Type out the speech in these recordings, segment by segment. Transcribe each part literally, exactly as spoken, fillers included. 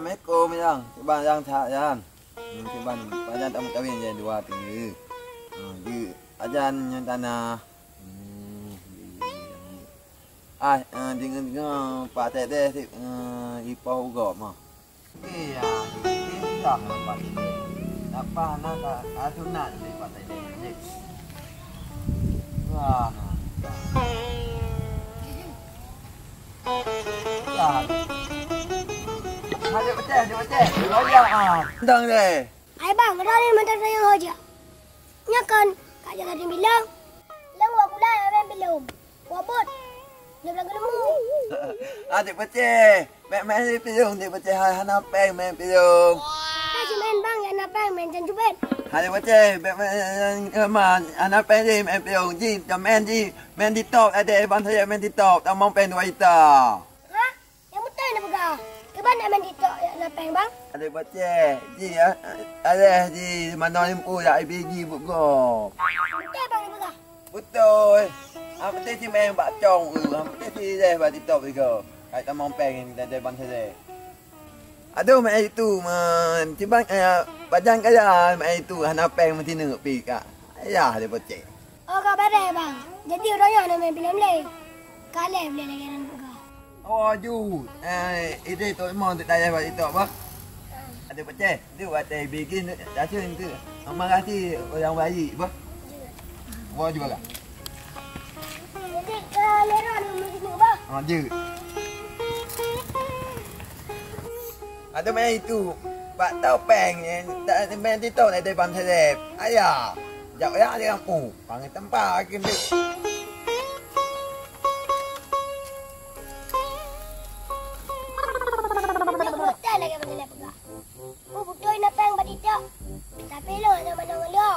Assalamualaikum, Yang. Kiban Yang that, Yang. Hmm, kiban pajan tameukawen jai dua teungku. Hmm, di pajan nyan tanah. Hmm, di, di, di. Ah, eh, deungoe-deungoe Pak Tek deh, eh, ipoh u gob mah. Iya, susah nampak ini. Napa nak ka, ka sunat di Pak Tek deh. Wah, nah. Susah. Adik pecah, adik pecah. Oh, ya, ah. Dang deh. Hai bang, ada ni mentang sayang hoja. Nyoe kon, ka jaga di bilong. Lôn wak gula ya main bilong. Wak bot. Dia bilang gelemu. Adik pecah. Mek main di bilong, adik pecah. Hai, hana peng main bilong. Nah, si main bang, ya hana peng main jan jubet. Adik pecah. Mek main, eh, man, hana peng di main bilong. Ji, jam main ji. Main di top, ada ban saya main di top. Tamong peng dua juta. Ha? Nyang beutôi na peugah. Kiban nak main TikTok ya, na peng bang? Ada baca. Ji, ah, ada ji, mana limpu dak ibi ji buet gob. Beutôi bang na peugah. Beutôi. Ah, beutôi si main bak cong tu. Ah, beutôi si deh bak TikTok juga. Hai tamong peng ni, deh bang saya. Aduh, mak itu man. Cibang, eh, pajan kaya mak itu hana peng meutinuk pi ka. Ayah dia pocek. Oh, ka bareh, bang. Jadi, uroe nyoe hana main filem lé. Ka lheueh lé lagèe nan peugah. Oh, ju. Eh, idéh Tok Imam untuk dayah bak TikTok, bah. Ada pecah. Tu watèe bikin dah tu. Terima kasih orang baik, bah. Wah, juga lah. Jadi, ka lheueh nyoe hana main filem, bah. Ah, je. Ada main itu. Bak topeng, eh, tak main TikTok nak depan seleb. Ayah. Jak ya dia lampu. Panggil tempat lagi ni. Dia hotel lagi benda nak pegang. Oh, betul nak peng bak TikTok. Tapi lo hanya mandang lo.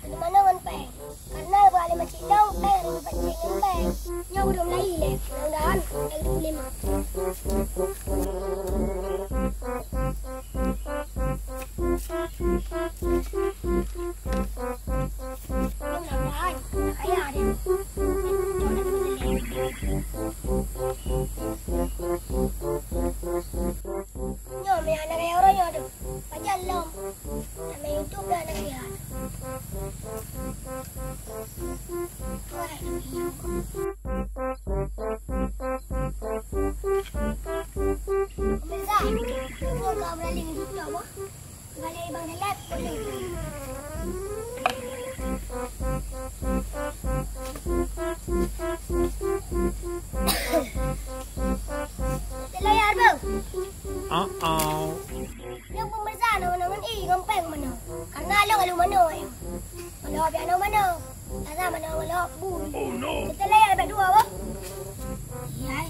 Hanya mandang ngon peng. Karena bak lima cindong peng, lima cindong peng. Nyoe udah mulai leh. Mudah-mudahan yang dua puluh lima. Mudah-mudahan kaya deh. Nyoe meunan kaya uroe nyoe tu. Pajan lom. Sampai YouTube dah nak lihat. Wah, pemirsa, tunggu kau beralih di TikTok, boh. Balik Bang Seleb, boleh. Terlayar, Bang. Uh-oh. Nyang peumeusa na manoe ngon ie ngon péng manoe. Karena lôn alu manoe ayong. Manoe piah na manoe. Rasa manoe ngon lhok bui. Oh, no. Kita layar bak dua, boh. Iya, eh.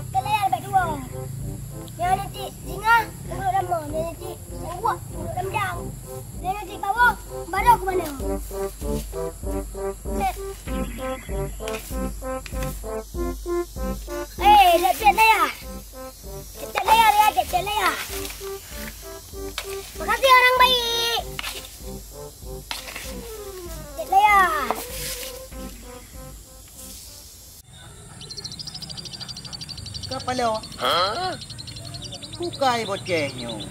Kita layar bak dua. Nyang nanti singa, urut lama. Nyang nanti sangguak, urut lam dang. Nyang nanti bawah, baru aku manoe. Eh. Eh, lihat-lihat layar. Cek-cek layar ya, cek-cek layar. Makasih orang baik. Cek layar. Ka paloe. Bukai boceh nyoe.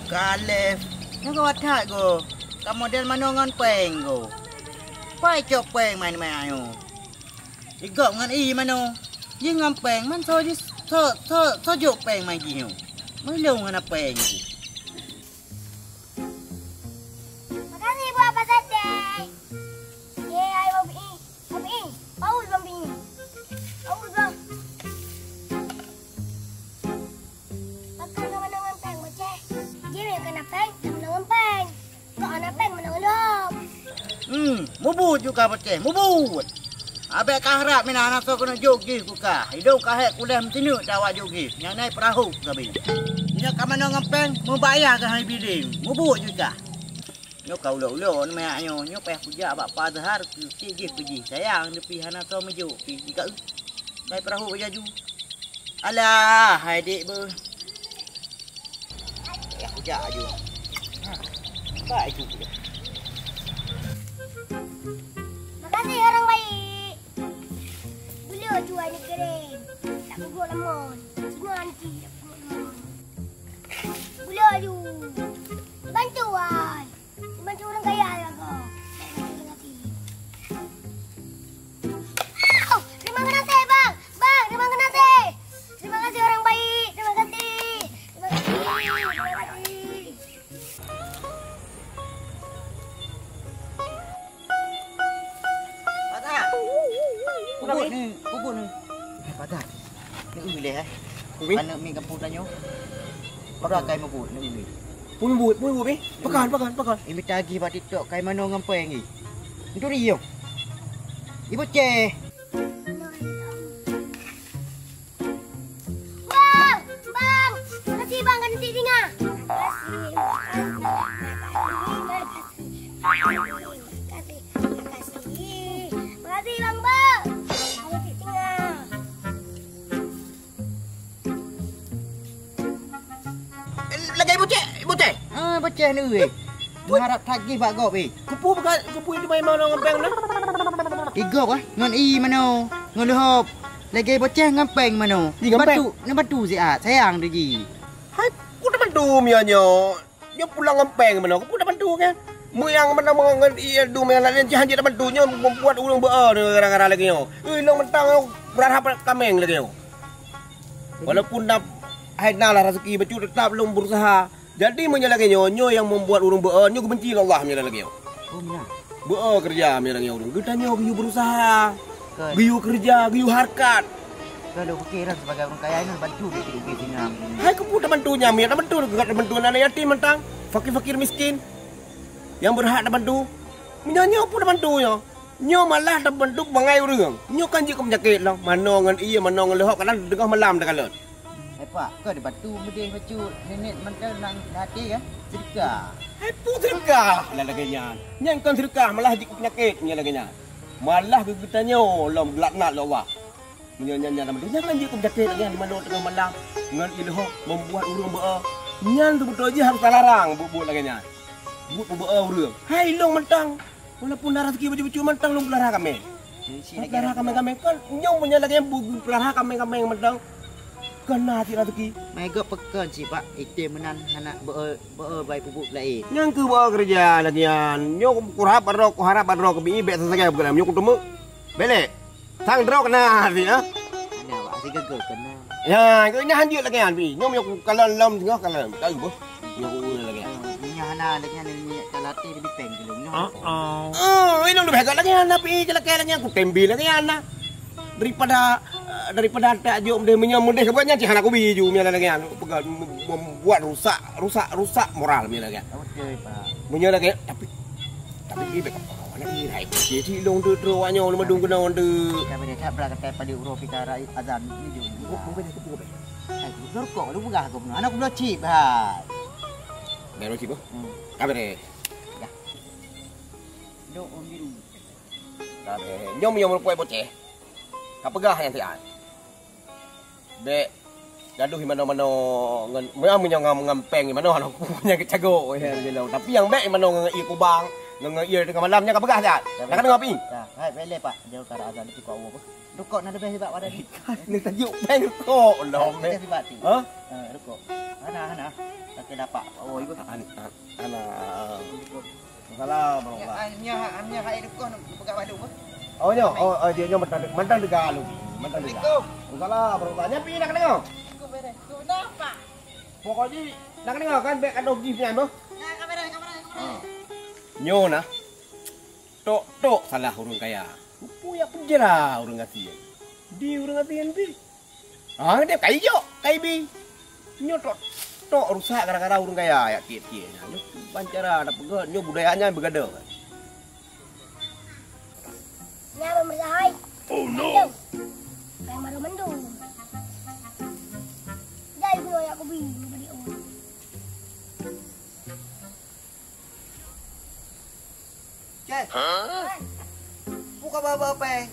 Ka lef. Nyoe gawat that go. Ka model manoe ngon péng go. Pai cok péng main-main nyoe. Igop ngon ie manoe. Jih ngon péng, man soe jih, soe, soe, soe jok péng man jih nyoe. Meulông hana péng jih. Makasih buat pasal teh. Ye, ai Bang Pi. Bang Pi, paul Bang Pi. Paul Bang. Pakon ka manoe ngon péng, boceh? Jih meunan ka na péng, ka manoe ngon péng. Kok hana péng manoe lom? Hmm, mubuet ju ka boceh, mubuet. Abéh ka harab mina hana soe keuneuk jok gih ku ka. Idong ka hék kuleh meusineuk tawa jok gih. Nyang nai peurahô sabe. Nyoe ka manoe ngon péng, meubayah keuhai biléng. Mubuet ju ka. Nyoe ka ulôn-ulôn meuyak nyoe, nyoe payah kujak bak Pa Zahar keu cit jih keu jih. Sayang, tapi hana soe meujok pih. Jika, kai peurahô laju. Alah, hai dek beuh. Payah kujak laju. Ha, baik itu pula. Makasih orang baik. Beliau jual ni kering. Tak pukul lemon. Cina nanti tak pukul lemon. Aneuk mi gampông tanyoe. Padahai kai meubuet aneuk mi. Pun buet, pun buet, eh. Pakon, pakon, pakon. Imita gih bak TikTok kai manoe ngon péng gih. Enturi yong. Ibu ceh. Bang, bang, makasih bang kan nanti singa. Makasih, makasih, makasih, makasih, makasih, makasih, makasih bang bang. Kan nanti singa. Lagèe boceh, boceh. Ah, boceh ni weh. Meuharap tagih bak gob eh. Kupu bukan, kupu itu main manoe ngon péng na. Igob ah, ngon i manoe, ngon leuhop. Lagèe boceh ngon péng manoe. Di ngon péng. Bantu, na bantu siat, sayang tu ji. Hai, ku tak bantu mia nyo. Nyo pulang ngon péng manoe, ku tak bantu kan. Meuyang manoe ngon i dum nyang laén jih hanjeuet bantu nyo membuat ureueng beu gara-gara lagèe nyo. Ui, long mentang berharap kaméng lagèe nyo. Walaupun na hai na lah rezeki bacut tetap lôn berusaha. Jadi meunyoe lagèe nyoe, nyoe nyang membuat ureueng beu, nyoe geubenci lé Allah meunyoe lagèe nyoe. Oh, meunan. Beu keureuja meunyoe lagèe nyoe ureueng. Geutanyoe geuyue berusaha. Kan. Geuyue keureuja, geuyue harkat. Kalau pikir sebagai ureueng kaya nyoe bantu di sini. Hai keupeue tabantu nyan, ya tabantu, tabantu aneuk yatim mantang, fakir-fakir miskin. Nyang berhak tabantu. Meunyoe nyoe peue tabantu nyoe? Nyoe malah tabantu bangai ureueng. Nyoe kan jeuet keu peunyakét lom. Manoe ngon ie, manoe ngon leuhop, kadang teungoh malam takalon. Hai pak, keu dibantu meudeh bacut, nenek mantong nang hati kan? Sedekah. Hai peue sedekah lah lagèe nyan. Nyan kon sedekah, malah jeuet keu peunyakét nyan lagèe nyan. Malah keu geutanyoe lom geulaknat lé Allah. Meunyoe nyan, nyan, nyan, nyan kan jeuet keu peunyakét lagèe nyan, manoe teungoh malam ngon ilhom membuat ureueng beu. Nyan seubeutôi jih harus talarang buet-buet lagèe nyan. Buet peubeu ureueng. Hai long mantong. Walaupun na rezeki bacut-bacut mantong long pelara kaméng. Pelara kaméng-kaméng kan nyoe meunyoe lagèe bu-, bu-, pelara kaméng-kaméng mantong. Kan na cit rezeki. Meugo pakon cit pak, item meunan hana beu, beu bai pupuk laén. Nyang keu beu keureuja lagèe nyan. Nyoe kuharap aro, kuharap aro keubi bèk sasagai bukan nyoe kuteumèe. Belek. Sang droe keunan, ya. Ada, Pak. Sigaga keunan. Ya, keu nyan hanjeuet lagèe nyan, Pi. Nyoe meunyoe kalon lom singoh kalon. Tahu beuh. Nyoe ureueng lagèe nyan. Nyoe hana lagèe nyan, nyoe tak latih lebih peng keu lôn. Heeh. Oh, inong leubeh agak lagèe nyan, Pi. Celaka lagèe nyan, kutem bi lagèe nyan. Daripada, eh, daripada tak jok meudeh meunyoe meudeh keu buet nyan, cit hana kubi ju, meunyoe lagèe nyan. Peugah, mem-, membuat rusak, rusak, rusak moral, meunyoe lagèe nyan. Betul, Pak. Meunyoe lagèe, tapi Tapi bèk kawan lagi, hai, cit long tu, tu awak nyoe, lemah dung keunoe tu. Kami ni tak berat kata pada uroe kita rai azan ni je. Bu-, bukan aku, bukan. Hai, aku rokok, lu peugah aku bunoe. Anak bunoe cip, hai. Dah cip, oh? Hmm. Kabe deh. Dah. Dok, Om Biru. Kabe. Nyom, nyom, rokok boceh. Ka peugah nyang siat. Bèk gadoh manoe-manoe ngon, meunyoe ngon, ngon péng manoe, aneuk kuku nyang keucagok, ya, gitu. Tapi nyang bèk manoe ngon ie kubang, ngon, ngon ie teungoh malam, nyan ka peugah that. Ka deungoe, Pi? Ka, hai, bèk lé, Pak. Jauh ka azan di tukang uwoe. Rukok na leubeh sibak pada ni. Ni tajuk péng rukok, lom, eh. Sibak, Pi. Ha? Ha, rukok. Hana, hana. Tapi dapat, oh, ibu. An-, an-, Alah. Waalaikumsalam warahmatullahi. Nyoe, nyoe, nyoe hai rukok peugah balu, bah. Oh, nyoe. Oh, oh, dia nyoe mantong, mantong teuga lu. Mantong teuga. Assalamualaikum. Waalaikumsalam warahmatullahi. Nyan Pi nak keudéh? Assalamualaikum, beres. Kenapa? Pokok jih nak keudéh kan bèk gadoh jih nyan, bah. Nah, kamera, kamera, kamera. Ha. Nyoe nah. Tok-tok salah ureueng kaya. Peue jak peujra ureueng gasien. Di ureueng gasien pi. Ah, dia kai jok, kai bi. Nyoe tok, tok rusak gara-gara ureueng kaya jak tiep-tiep nyan. Nyoe ban cara dak peugah, nyoe budaya nyan beugadoh. Nyan pemerintah hai. Oh no. Yang baru mendung. Jadi guna jak kubi, beli oh. Ceh. Hah? Buka baba péng.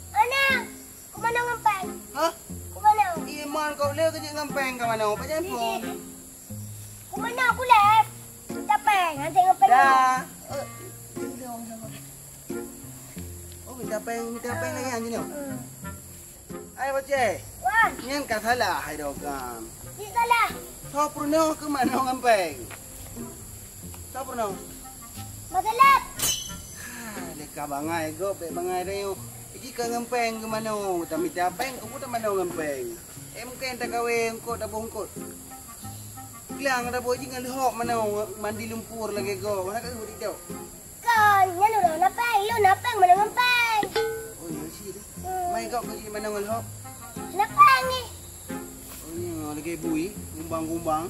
Ana, ku manoe ngon péng? Hah? Ku manoe? Iman kau le kejut ngon péng ka manoe? Pajan pun. Ku manoe ku le. Minta péng, nanti ngon péng. Dah. Eh, dia udah orang sama. Oh, minta péng, minta péng lagi anjing ni. Hmm. Hai Boceh. Wan. Nyan ka salah hai dokam. Cit salah. Soe peurunoe keu manoe ngon péng? Soe peurunoe? Masalah. Ha, leka bangai gob bèk bangai rayeuk. Jika ngon péng keu manoe, tamita péng, keu manoe ngon péng. Eh, mungken takawe eungkot, taboh eungkot. Glang taboh jih ngon leuhok manoe, mandi lumpur lagèe gob. Mana ka udép dok? Kon, nyan uroe na péng, lôn na péng, manoe ngon péng. Oh, iya sih tu. Hmm. Mai kau keu jih manoe ngon leuhok? Na péng ni. Lagèe bui, gumbang-gumbang.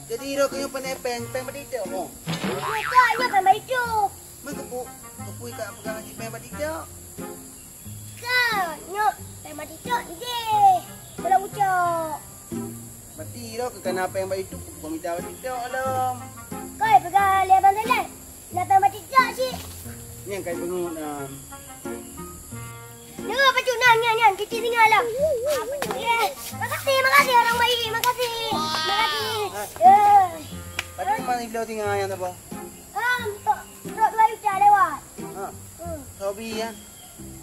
Jadi, droe keuh nyoe pane péng, péng bak TikTok, oh. Nyoe kak, nyoe péng bak YouTube. Meukeupuk, keupui kak peugah jih péng bak TikTok. Kak, nyoe péng bak TikTok idéh. Kalau ucok. Berarti droe keuh kana péng bak YouTube, bukan mita bak TikTok lom. Koi peugah lé Abang Saleh. Na péng bak TikTok cit. Nyan kai peungeut na. Nyoe pacut na nyan, nyan, titik singa lah. Makasih, makasih orang baik, makasih. Makasih. Eh. Pacut man ibloe singa nyan apa? Ah, untuk, untuk dua juta lewat. Ha. Hmm. Hobi ya.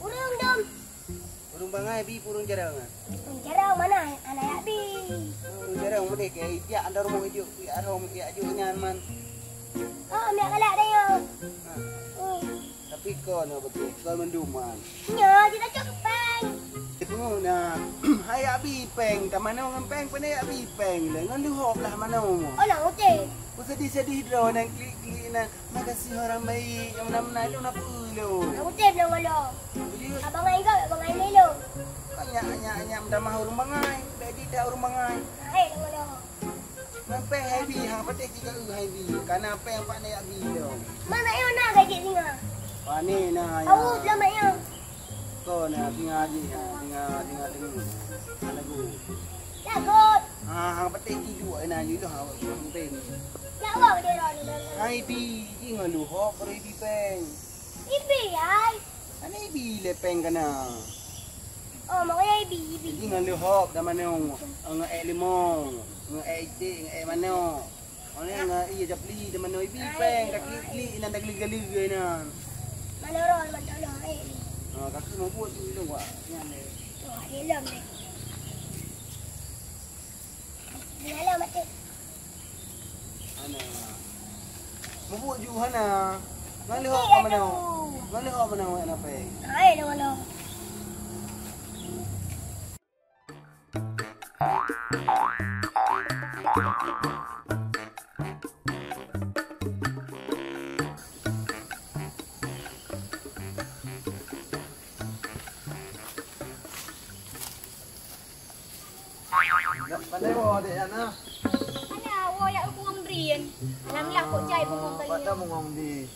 Ureueng dum. Ureueng bangai bi pih ureueng jarang ah. Ureueng jarang mana anak yak bi. Ureueng jarang meunan keu ijak anda rumoh ijuk, ijak rumoh ijak juk nyan man. Oh, miak galak dah ya. Ha. Hmm. Tapi kon na beutôi, kon mandum man. Nya, kita cok péng. Itu na, hai abi péng, tamano ngon péng, pane abi péng le, ngon luhop lah mano. Oh, lah, oke. Ku sedih-sedih droe nan klik-klik nan. Makasih orang baik, nyang meunan-meunan lôn na peue lôn. Aku tem nyang ngolo. Abang ai gak, abang ai lelo. Nyak, nyak, nyak meutamah ureueng bangai. Bèk jiteuka ureueng bangai. Hai, nyang ngolo. Ngon péng hai bi, hang patéh tiga eu hai bi. Kana péng pat nyak bi lôn. Mana yo na gaji singa? Pane na ya. Au, selamat ya. Kon na singa jih, ha, singa, singa deungon. Lagu. Lagu. Ha, hang patéh tiga ai na jih lôn, ha, hang péng. Hai bi, ingat lu hok beri bi péng. Ibi ai. Kan ibi le péng kana. Oh, makanya ibi, ibi. Jadi ngon lu hok dah manok, ngon ek limong, ngon ek itik, ngon ek manok. Oleh ngon iya japli dah manok ibi péng, kaki klik inan dah geli-geli inan. Mana orang, mana orang, eh. Ha, kaki mau buat tu ilong wak. Nyan le. Tu, ada ilong le. Di dalam mati. Hana. Meubuet ju hana. Ngon leuhok ka meunan. Ngon leuhok meunan wak na péng. Hai, leuhok. Pandai woe dek Yana. Hana woe ya bungong drien. Alhamdulillah kok jai bungong kali. Pada bungong di.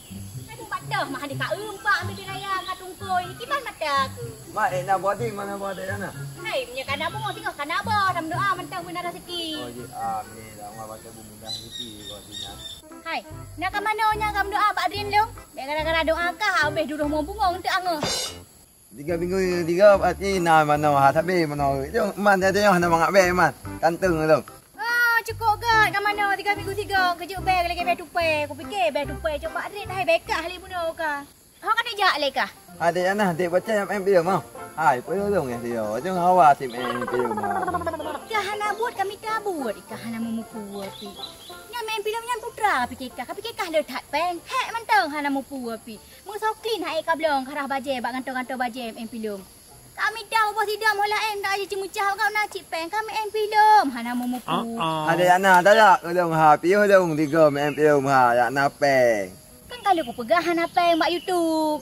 Aduh, pada mah di ka empat ambil di raya ka tungkoi. Kiban mata aku. Mak, eh, na bodi mana bodi Yana? Hai, punya kana bungong tengok kana ba dalam doa mantang beuna rezeki. Oh, ya, amin. Allah baca bumudah rezeki bodi na. Hai, na ka mano nya kam doa bak drien lom? Dek gara-gara doa kah habis duroh mau bungong tu angah. Tiga minggu, tiga, pasti na mano, ha, sabe mano. Jom, man, jom, jom, hana mangat be, man. Kantong tu. Ah, cukup gat, ka mano, tiga minggu tiga, kejut be, lagi be tupai. Aku fikir be tupai, cuba rit, hai, bekah hali bunoe ka. Ho ka dijak le kah? Adik Ana, adik baca yang M P M, ha. Hai, peulong ya dia. Jom hawa tim M P M, ha. Kah hana buet, kami tak buet, kah hana meumukua pi. Nyan M P M nyan putra, pikir kah, pikir kah le that peng. Hek mantong hana mukua pi. Meusoklin hai kablong karah bajée bak gantoe-gantoe bajée em pilom. Kami dah boh sidang mola em dak aja ceumeucah bak na cit peng kami em pilom hana meumupu. Ada yak na dak yak ulong ha piôh dong tiga em pilom ha yak na peng. Kan kalau ku peugah hana peng bak YouTube.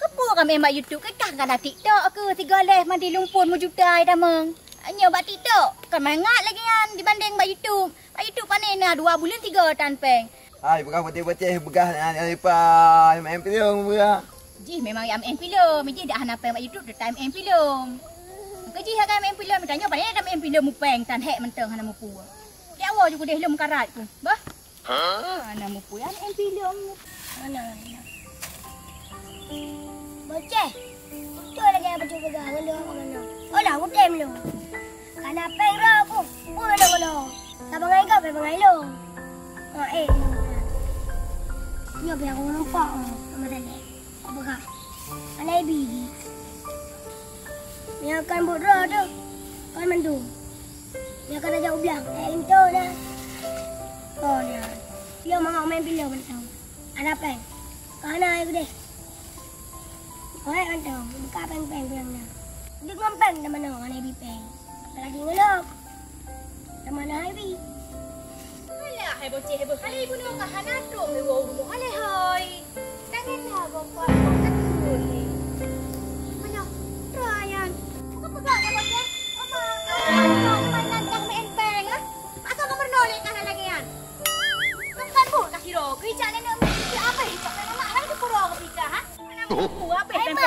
Kepu kami em bak YouTube ke kah kan TikTok ke tiga leh mandi lumpur meujuta ai tamong. Nyoe bak TikTok kan mangat lagi nyan dibanding bak YouTube. Bak YouTube pane na dua buleuen tiga tan peng. Hai, peugah putih-putih, peugah, ah, ah, ipa, M P lom, peugah. Jih memang ya M P lom, jih dah hana peng bak YouTube, dah M P lom. Maka jih akan M P lom, tanyoe pane dah M P lom mupeng, tan hek mantong hana mupu. Dia awak je kudeh lom karat ku, bah. Hana mupu, ya M P lom. Mana, mana? Boceh. Betul lagi apa cuba gah, ngeluh apa kena. Oh lah, utem lu. Kana peng roh aku. Pun ada kena. Sabangai kau, sabangai lu. Ha, eh. Nyob yang aku nampak, oh, sama tadi. Apa kah? Alai bi. Yang akan buat roh tu. Kan mandum. Yang akan ajak ublang. Eh, itu dah. Oh, ya. Dia mau main bila mana tahu. Ada peng. Kana aku deh. Oi, antong, buka peng-peng bilang na. Dek ngam peng teman nong, anai bi peng. Lagi ngelok. Teman hai bi. Alah, hai boceh, hai boceh. Hai ibu nong, ka hana trok, hai wong rumah. Alai, hai. Tangan lah, bapa, bapa, tak boleh. Mana? Ryan. Bukan pegang, hai boceh. Oma, oma, oma, oma, oma, oma, oma, oma,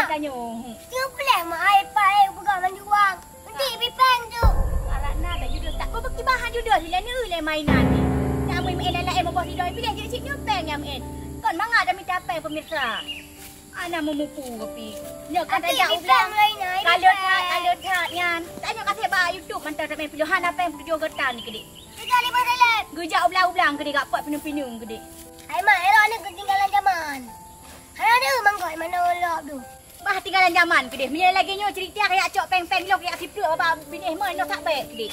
Tanyoe. Tiga puluh mah ai pai buka manjuang. Nanti bipeng tu. Alat na tak judul tak. Kau bagi bahan judul sila ni le mainan ni. Nak main main lain boh sidoi pilih je cik nyopeng yang main. Kon mangat dah minta peng pemirsa. Ana meumupu kopi. Nyoe kan tajak ulang. Kalau that, kalau that nyan. Tanya kasih ba YouTube mantap tak main pilihan apa yang tujuh getan ni kedik. Tiga lima dalam. Gejak ulang-ulang kedik gak pot pinung-pinung kedik. Hai mak, elok ni ketinggalan zaman. Hai ada mangkok mana lop tu. Bah tinggalan zaman kedik. Meunyoe lagèe nyoe cerita kayak cok peng-peng lok kayak sipluk bak binéh mon lok tak baik kedik.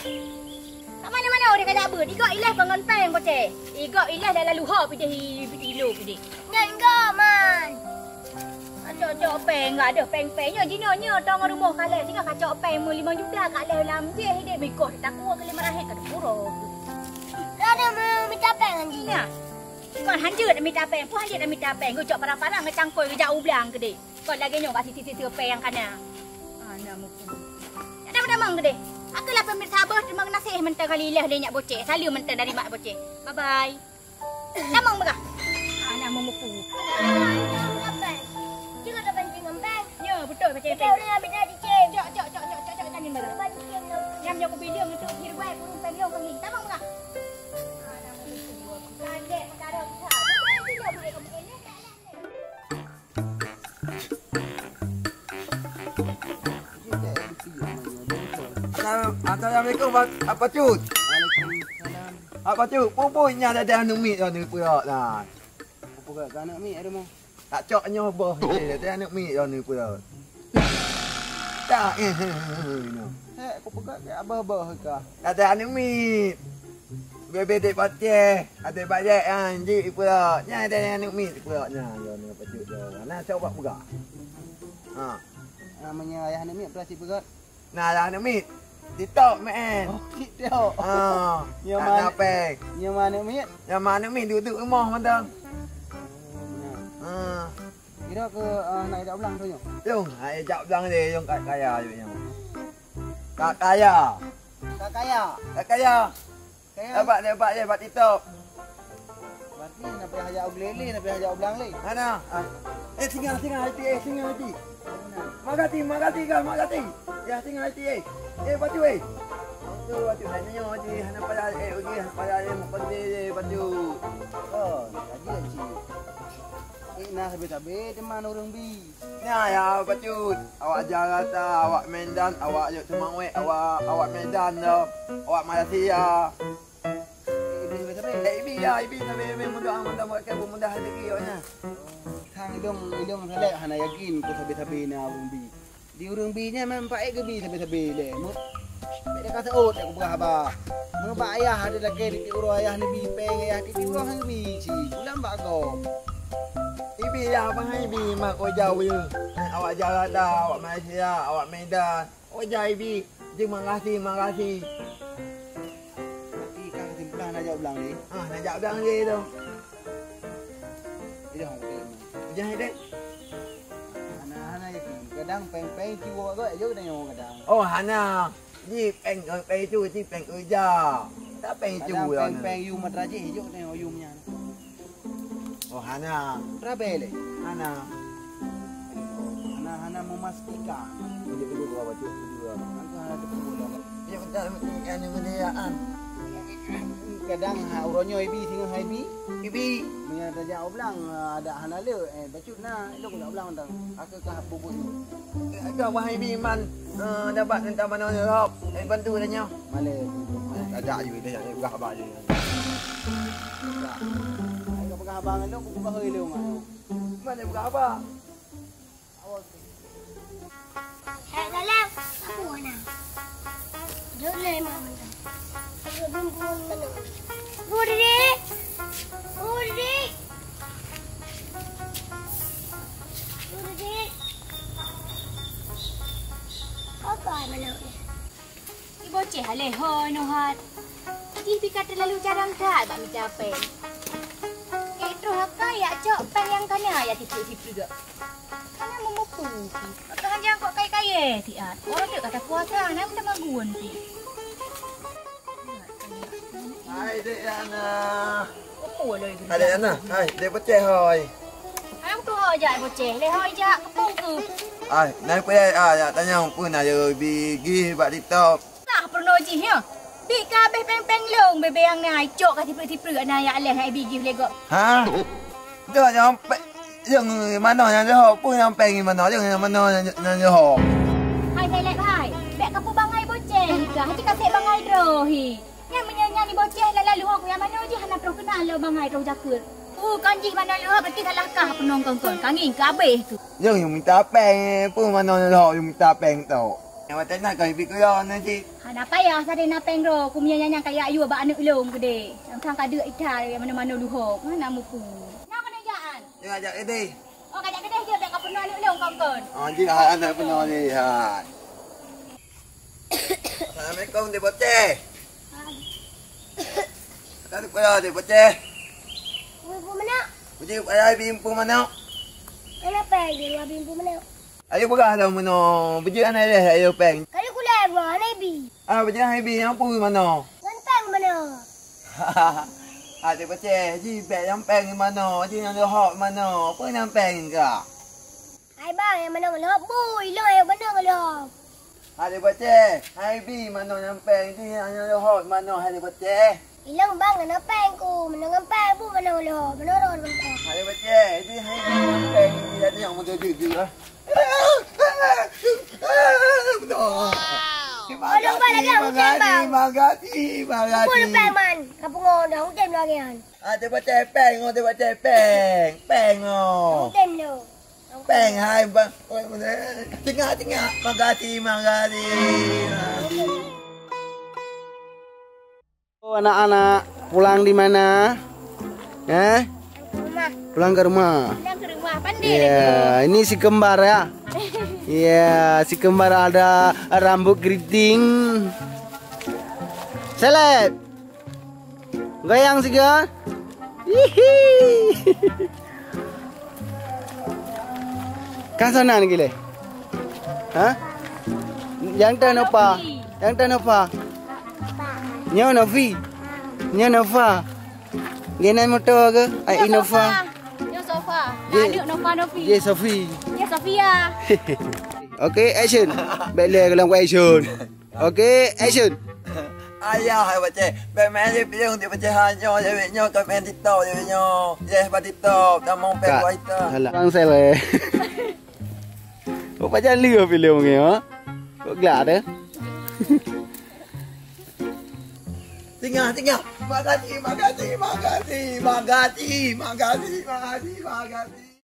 Kat mana-mana orang kayak beuet. Igok ilah bangon peng boceh. Igok ilah dah lalu ho pideh ilo pideh. Nyan go man. Cok-cok peng enggak ada peng-peng. Nyoe jinoe nyoe tong rumoh kalai singa kacok peng mu lima juta kat leh lam jeh deh bikoh takwa ke lima rahet ka pura. Ada minta peng anjing. Nah. Kon hanjeuet minta peng, pun hanjeuet minta peng. Geucok parang-parang ngecangkoi geujak ublang keudeh. Kon lagèe nyoe bak sisi-sisi peng nyang kana. Ana mukun. Ada damang keudeh. Aku lah pemirsa abah terima kasih mentang kali ilah dari nyak boceh. Salam mentang dari mak boceh. Bye bye. Damang begah. Ana memupu. Cik ada pancing ngempeng. Ya, betul macam itu. Kita udah habis dah cicing. Cok, cok, cok, cok, cok, cok, tangin bala. Pancing ngempeng. Nyam nyoku bilang untuk hirwai burung peng lông kami. Damang begah. Ana memupu. Kaget perkara besar. Bukan tidak boleh kamu elak. Assalamualaikum, Pak, Pak Cut. Waalaikumsalam. Pak Cut, pupui nya ada aneuk miet dah ni pula dah. Pupui kat aneuk miet ada mah. Tak cok nyoh boh ni, ada aneuk miet dah ni pula. Tak, eh, eh, eh, eh, no. Hek, aku peugah ke abah-abah ka. Ada aneuk miet. Bebe dek paceh, ada bajak yang jik pula. Nya ada aneuk miet pula nya. Yo ni pacut yo. Nah coba peugah. Ha. Namanya ayah aneuk miet pula cik peugah. Nah, ayah aneuk miet. TikTok main. Oh, TikTok. Ha. Nyaman. Nyaman aneuk miet. Nyaman aneuk miet duduk rumah mantong. Ha. Kira ke, ah, nak jak ulang tu nyoh? Yong, hai jak ulang deh, yong kat kaya yong. Kat kaya. Kat kaya. Kat kaya. Kaya. Dapat, dapat, dapat TikTok. Berarti nak payah jak ulang lé, nak payah jak ulang lé. Mana? Ah. Eh, singa, singa, hati, eh, singa, hati. Makasih, makasih, kak, makasih. Ya, singa, hati, eh. Eh, batu, eh. Batu, batu, nak nyonya, hati, hana payah, eh, uji, hana payah, eh, mukon deh, eh, batu. Oh, nak kaji, cik. Eh, nah, sabe-sabe teman ureuëng bi. Nyan ya, bacut. Awak Jakarta, awak Medan, awak Jok Seumawet, awak, awak Medan tu, awak Malaysia. Eh, ibi sabe-sabe. Eh, ibi ya, ibi sabe, ibi mudah, mudah buat ke, mudah rezeki awaknya. Sang idong, idong salek hana yakin ku sabe-sabe na ureuëng bi. Di ureuëng bi nyan memang paék geubi sabe-sabe lé. Mu-, bèk teuka seuôt lé kupeugah haba. Meubak ayah ada lakée di uroe ayah neubi péng ayah di uroe han geubi cit. Ulam bak gob. Ibi ya bang ibi mak ko jauh ya. Awak Jakarta, awak Malaysia, awak Medan. Oh jai ibi. Terima kasih, terima kasih. Tapi kan kesimpulan nak jawab ulang ni. Ah, nak jawab ulang ni tu. Tidak ada. Hujan ada. Hana, hana yakin. Kadang peng-peng cu awak gawat je tengok kadang. Oh, hana. Ji peng, peng cu, ji peng uja. Tak peng cu kadang lah. Peng-peng yu matra jih je tengok yu nya. Oh, hana. Rabe le. Hana. Hana, hana memastikan. Tunjuk dulu gua baca dulu lah. Aku hana ketemu dah. Ya, betul, betul. Yang ni benda ya, an. Kadang ha uroe nyoe ibi singoh hai bi. Ibi. Meunyoe tajak ublang, ah, ada hana le, eh, bacut na, ilong nak ublang tang. Aku kah bubut ni. Eh, ada wahai bi man, eh, dapat minta mana ni rob. Eh, bantu dah nyoh. Male. Tajak ju dah yang gah ba je. Ayo peugah abang lu, aku peugah ilong. Mana peugah abang? Hai, dalam. Apa warna? Jom lah, mana? Aku belum pun mana? Budi! Budi! Budi! Apa mana? Iboceh aleh hoi nuhat. Jih pika terlalu jarang that bak mita peng. Kek troh akai yak cok peng nyang kana ya titik-titik gak. Kana memupu. Maka hanya kok kai-kai siat. Orang tu kata puasa, nama nama gun ti. Hai dek Ana. Apa lagi? Hai dek Ana. Hai dek pecah hoi. Hai tu hoi jak boceh. Leh hoi jak kepung tu. Ai, na peue ai, ah, jak tanyong peue na yo bigih bak TikTok. Sah peurunoe jih nyoe. Bit ka abéh péng-péng lôn, bébé nyang na icok ka sipreuk-sipreuk na yak leh ai bigih lé gob. Ha? Dak nyang péng, nyang manoe nyang leuhok, peue nyang péng manoe, nyang manoe nyang leuhok. Hai Seleb hai, bèk kapeubangai boceh, ka hati kasek bangai droe hi. Nyang meunyoe nyan boceh lala leuhok nyang manoe jih hana troh keunan lôn bangai troh jakeuet. Uh, kan jih manoe leuhok berarti salah kah peunoe kon-kon, ka ngieng ka abéh tu. Nyang mita péng, peue manoe leuhok nyang mita péng tu. Nyang watèe na ka ibi keu lôn na cit. Hana payah, sadé na péng droe, ku meunyoe nyan nyang ka yak yue bak aneuk lôn keudéh. Nyang sang ka deuk ita manoe-manoe leuhok, hana mupu. Nyang keuneuk jak an? Nyang jak keudéh. Oh, ka jak keudéh jeuet, bèk kapeunoe aneuk lôn kon-kon. Ah, jih hai aneuk peunoe jih hai. Assalamualaikum, Dek Boceh. Assalamualaikum, Dek Boceh. Bimpu manok. Bujik payah bimpu manok. Kenapa dia dua bimpu manok? Ayo peugah lom meunoe, beujeuet hana lé ayo péng. Kali kulai buah hana ibi. Ah, beujeuet hana ibi, nyang peue manoe? Ngon péng manoe. Ah, Dek Boceh, ji bèk nyang péng manoe, ji nyang leuhok manoe. Peue nyang péng ka? Hai bang, nyang manoe leuhok bui, lôn ayo manoe leuhok. Ah, Dek Boceh, hai bi manoe nyang péng, ji nyang leuhok manoe, hai Dek Boceh. Ilong bang kena péng ku, menang ngon péng bu menang loh, menurun ngon péng. Hai baca, ini hai yang péng ini jadi yang muda juga. Terima kasih, terima kasih, terima kasih. Pun péng man, kapung dah hujan lagi kan. Ada baca péng, ada baca péng, péng oh. Hujan lo. Péng hai bang. Tengah tengah. Makasih, makasih. Oh, anak-anak, pulang di mana? Eh? Rumah. Pulang ke rumah. Pulang ke rumah. Pandai lagi. Ya, ini si kembar ya. Ya, si kembar ada rambut keriting. Seleb. Goyang siga. Hihi. Kan sana ni gile. Ha? Yang tan apa? Yang tan apa? Nyo Novi. Nyo Nova. Gena motor ke? Ai Innova. Nyo Sofa. Ye. Aneuk Nova Novi. Ye Sofi. Ye Sofia. Okey, action. Bek le kalau action. Okey, action. Ayah hai baca. Bek main je piung di baca ha nyo je nyo ka main TikTok je nyo. Je ba TikTok kamu pek buat itu. Salah. Bang saya. Kok pajan liur filem ni ha? Kok gelak tu? Tinggal, tinggal. Makasih, makasih, makasih, makasih, makasih, makasih, makasih.